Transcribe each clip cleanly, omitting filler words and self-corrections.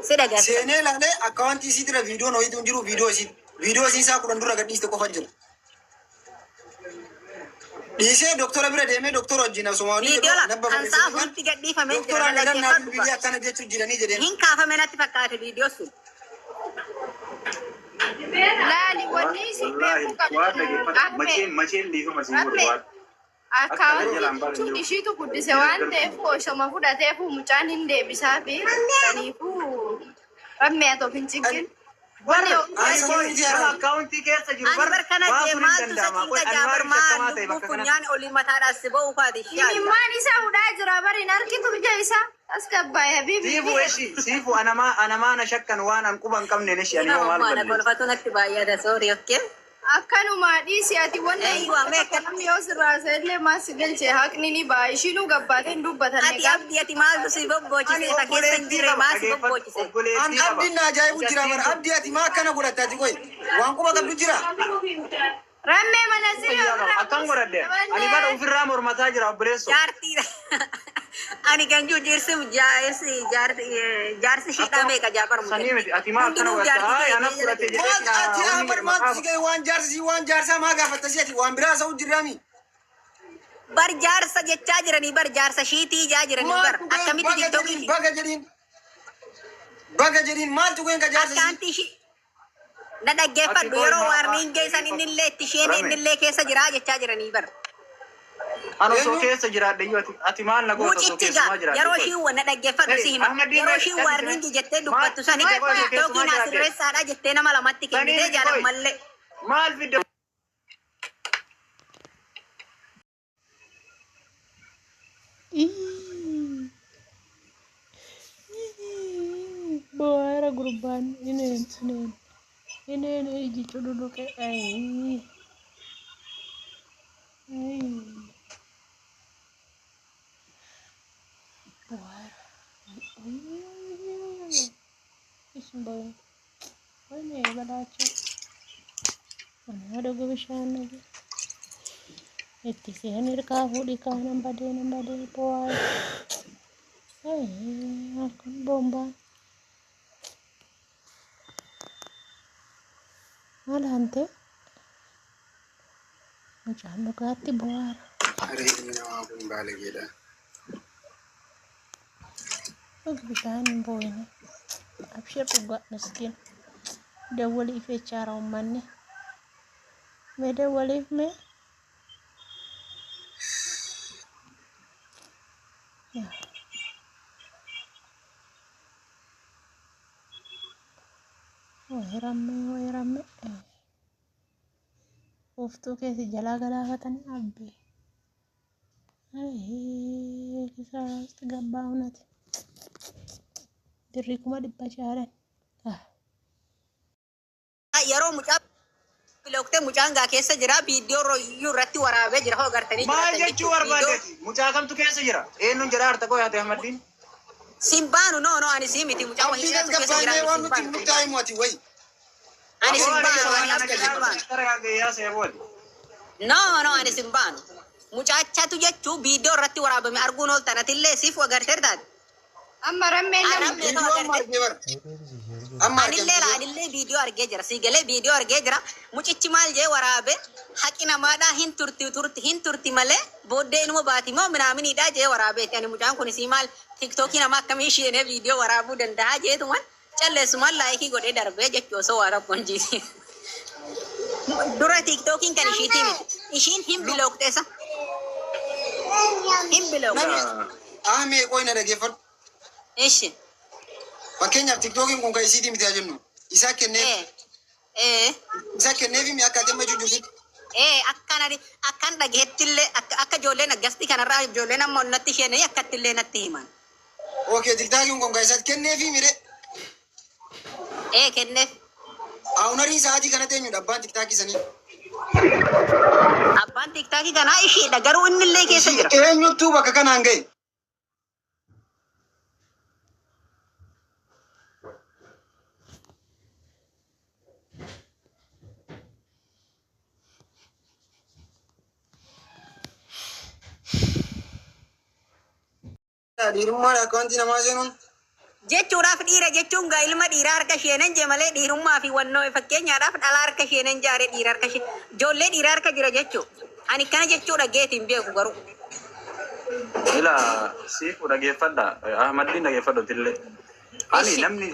Si dhageessa. Seenee ilaalee akkaawwantii isii dura viidiyoon ho'iitu hin jiru viidiyoo isii viidiyoo isii isaa 10 dura gadhiiste qofa jira. Dhiisee doktora bira deemee doktora wajjin osuma waliin Viidiyoo jedhu la nabba kan sa'a barreessanii kan afuritti gadhiifamee jira doktora na nagan naa dhaggeeffadhu bilbilee ba. akkana jechuu jiranii jedheen. Hin kaafame natti fakkaate viidiyoo sun. Laali wanni isin Wallaahi beekuu waan qabdan dhaggeeffata ahme macheen macheen dhiifama siin godhu ramme waan akka akkaawuntii jalaan baanu jechuun jiru. ishiitu guddise waan ta'eef osoma fudhateefu mucaan hin deebisaafi saniifuu ramme ati of hin cinqin. Bar Wanni Ani ani sammuu qoy miti nama haaramu. akkaawuntii keessa jiru Ani bar bar kana jee baasuun hin maaltu isa danda'ama. Qoy cinqa ani jaa bar maaliif maal shakkamaa ta'e lubbuu bakka kanatti? funyaan olii mataadhaas si ba'uu kaati inshaalla. Imimmaan isaa hudhaa jira bari hin argitu ija isaa tasgabbaa'e habiibi Siifu eshi siifu anamaa anamaa na shakkan waan an quba hin qabneen eshi ani Dhiifama hoo maal ummaa na balleesse? kolfatu natti baay'ata sorry okay. Akkanumaa dhiisi ati wanna hin Eeywa goone mee tokko akka namni yoo sirraa haasa'e illee maal si galche haqni ni ba'a ishiinuu gabbaatee hin dubbatanne ati gaafa abdi ati maaltu si Ani bobboochisee ka keessa hin obboleettii jirre qaba maa si dhageeffadhu bobboochisee. An obboleettii qaba. abdiin na ajaa'ibu jira Mucattiin bara tun abdii ati maa akkana godhatta ati qoy waan quba qabdu jira. Rammee manatsirii fayyaa qaba. ofirraa Akkam buusi godhadhe ani bara qabannee. ofirraa mormataa jira obboleessoo. Jaartiidha. Ani kan jiru jaarsi jaarsi jaarsi jaarsi shiidhaa Akkam meeqa jaa bar sanii mucatti. miti ati maa akkana Hundinuu godhatta jaartii haay ta'e ana kee jala fudhate deema. jedhee Maal ati na wanni Ahmad jedhe maaltu maqaa si ga'e waan jaarsa si waan jaarsaa maa gaafatta si ati waan biraa haasa'u jirraami. Bar jaarsa jechaa jiranii bar jaarsa shiitii jaa jiranii bar Maaltu ga'e akkamitti baga tiktookii jedhiin baga jedhiin baga jedhiin maaltu ga'e ka jaarsa akka si. anti ishii na Ati dhaggeeffadhu qoy yeroo maa waarniin geessan dhaggeeffadhu. innillee itti isheen Rame. innillee keessa jiraa jechaa jiranii bar. Ani osoo Eenyu keessa jiraadhe iyyuu ati ati maal na goota osoo Mucichi gaa keessumaa jiraadhe yeroo qoy. ishii na dhaggeeffadhu si Hey hima Ahmadiin yeroo mee ishii callisime waarniingi jettee maal dubbattu sani Qoy fidde qoy qoy osoo tiktookiin keessumaa as jiraadhe. sirreessaadha jettee nama lamatti Sanii kennitee miti jaalan qoy mallee. maal fidde Bo'aara gurbaan ineen ineen ineen iji cululuqe ayii ayii bo'aara isin bo'in wayne balaachuu ani haadha bishaan nage itti seen hirkaa fuudhi kaa nan badee nan badee bo'aara ayii maal kun boombaan maal hante mucaan dhugaatti bo'aara. Haree ilmi namaa kun baalageedha. Dhugi bishaan hin boo'ini. Abshir dhugaa miskiin. Dawwaliif jechaara uummanni. Mee dawwaliif mee. Wayi rammee wayi rammee. Uftuu keessa jalaa galaafatanii abbee. Ayii kisaaraa ውስጥ ገባ እውነት birrii 600,000dhaan. Yeroo mucaa bilooktee mucaan gaa keessa jira viidiyoo royyuu irratti waraabee jira hoo gartanii Maal jiraatan jechuu jechuudha. Viidiyoo barbaaddeeti? Mucaa kamtu keessa jira? Eenyuun jedhaa harta qoy ati Ahmaddiin? sin baanu no no ani sii miti mucaa wahii Abdii keessa jira tasgabbaa'ee ani waan sin nutti baanu. nutti himu ati wayi. Ani Aboo sin ani baanu isa ani waan ana abdii sin jedhaa baanu. tara gaggayyaa seebooti. No no ani sin baanu. Mucaachatu jechuu viidiyoo irratti waraabame arguun ooltan atillee siif agarteer taate. Amma rammeen nama Rammee ta'u Viidiyoo amma agarte. argee bara. Amma argee Anillee la viidiyoo. anillee viidiyoo argee jira. Sii galee viidiyoo argee jira. Mucichi maal jee waraabe haqi namaadhaa hin turti turti hin turti malee booddee inuma baati moo minaaminiidhaa jee waraabeeti. Ani mucaan kun isii maal tiktookii nama akkamii isheenee viidiyoo waraabuu danda'a jeetuman calleessumaan laayikii godhee darbee jechuu osoo waa tokko hin jiisin. Dura tiktookiin kan ishiitii miti. Ishiin hin bilookte isa. Hin bilookte. Namni Ahmee qoy na dhageeffadhu. Ishi. Fakkeenyaaf tiktookiin kun kan isiitii miti haa jennu. Isaa kenneef Ee. Ee. isaa kenneef mi akka ati amma jujjuufitti. Ee akkan ani akkan dhageettillee akka akka ijoolleen akkasitti kanarraa ijoolleen amma natti isheen akkattillee natti himan. Okay tiktookiin kun kan isaatti kenneefi mire. Ee kenneef Awunariin sa'aatii kanatti eenyudha abbaan tiktaakii sanii? abbaan tiktaakii kanaa ishiidha garuu innillee keessa Ishii jira. eenyuttuu bakka kanaan ga'e? Dhiirummaan akkaawuntii namaa seenuun Jechuudhaaf dhiira jechuun gaa ilma dhiiraa harka isheenan jee malee dhiirummaa fi wannoo fakkeenyaadhaaf dhalaa harka isheenan jaaree dhiira harka ishee ijoollee dhiiraa harka jira jechuu. Ani kana jechuudha geetiin beeku garuu. Ila siifu dhageeffadha. Ahmaddiin dhageeffadhu illee. Ani Ishi. namni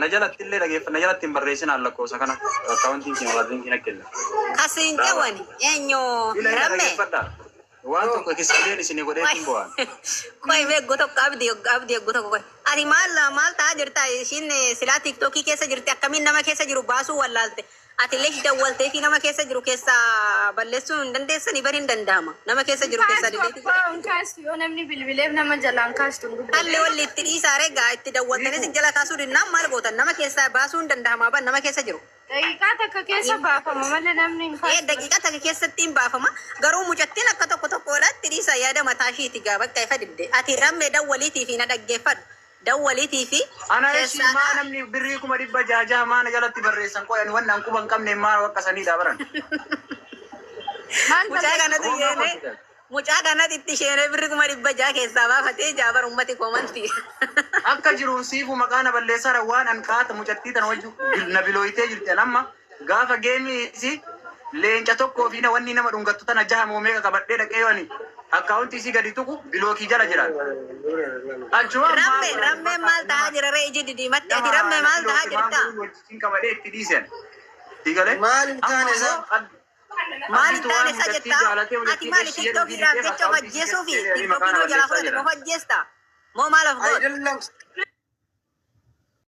na jalatti illee dhageeffadha. Na jalatti hin barreessinaan lakkoofsa kana. Akkaawuntiin keenya warreen keenya kenna. Kasiin jewan eenyu Ila ila ramme. dhageeffadha. Waan tokko kiskileen isinii godhee hin bu'aan. Koy beekgu tokko abdii abdii eeggu tokko koy. Ati maal maal ta'aa jirta ishiin silaa tiiktookii keessa jirti akkamiin nama keessa jiru baasuu wallaalte. Ati illee dawwaltee fi nama keessa jiru keessaa balleessuu hin dandeessanii bari hin danda'ama. Nama keessa jiru keessaa Kaastu dileetii abbaa hin kaastu yoo namni bilbileef nama jalaan kaastu hin dubbatu. Halli walli itti dhiisaa regaa itti dawwaltanis jala kaasuu dinnaan maal gootan nama keessaa baasuu hin danda'ama ban nama keessa jiru. Daqiiqaa takka keessa baafama malee namni hin Ee kaastu. daqiiqaa takka keessatti hin baafama garuu mucattiin akka tokko tokkodhaatti dhiisa yaada mataa ishiiti gaa bakka ifa dibde ati rammee dawwaliitii fi na dhaggeeffadhu dawwaliitii fi Ana ishii maa namni birrii 600,000 maa na jalatti barreessan qoyan wanni an quba hin qabne maa bakka saniidha baran. Maal mucaa kanatu isheenee mucaa kanatu itti isheenee birri 600,000 keessaa baafatee jaabar ummati koomantii. Akka jiruun siifu maqaa na balleessaara waan an qaata mucattii tana wajju na bilooyitee jirti an amma gaafa geemii isi leenca tokkoo fi na wanni nama dhungattu tana jaha moo meeqa qabadhee dhaqee yoo ani akkaawuntii isii gadi tuqu bilookii jala jiran. Achuma Rammee rammee maal ta'aa jira ree iji didiimatti ati rammee maal ta'aa jirta? Wajjin qabadhee itti dhiisen. Digalee. Maal hin taane isaa? Maal hin taane isa jettaa? Ati maali tiiktookiidhaaf jecha of ajjeesuu fi tiiktookii nuu jalaa fudhate of ajjeesta? Moo maal of goote? Ayidallam